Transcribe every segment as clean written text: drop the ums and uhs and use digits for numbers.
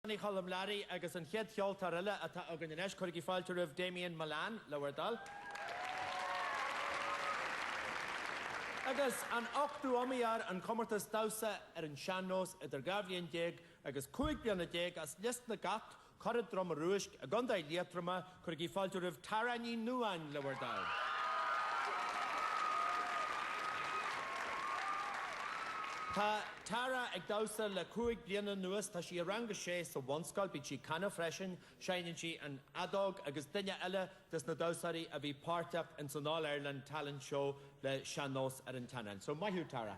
Uí Choilm Learaí agus an chéad cheoltóir eile atá againn anois, cuirigí fáilte roimh Damien Mullane, le bhur dtoil. Agus an ochtú iomaítheoir an chomórtas damhsa ar an sean-nós idir 12 bhliain agus 15 bliana as Lios na gCat, Cora Droma Rúisc i gContae Liatroma, cuirigí fáilte roimh Tara Ní Nuadháin, le bhur dtoil. Tá Tara ag damhsa le 5 bliana anuas. Tá sí i rang a sé sa bhunscoil. Bíonn sí ag canadh freisin. Seinneann sí an fheadóg agus duine eile des na damhsóirí a bhí páirteach ins an All Ireland Talent Show le sean-nós ar an tseanán. So maith thú Tara.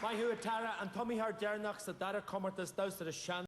Maith thú a Tara, an t-iomaitheoir deireanach sa dara comórtas damhsa ar an sean.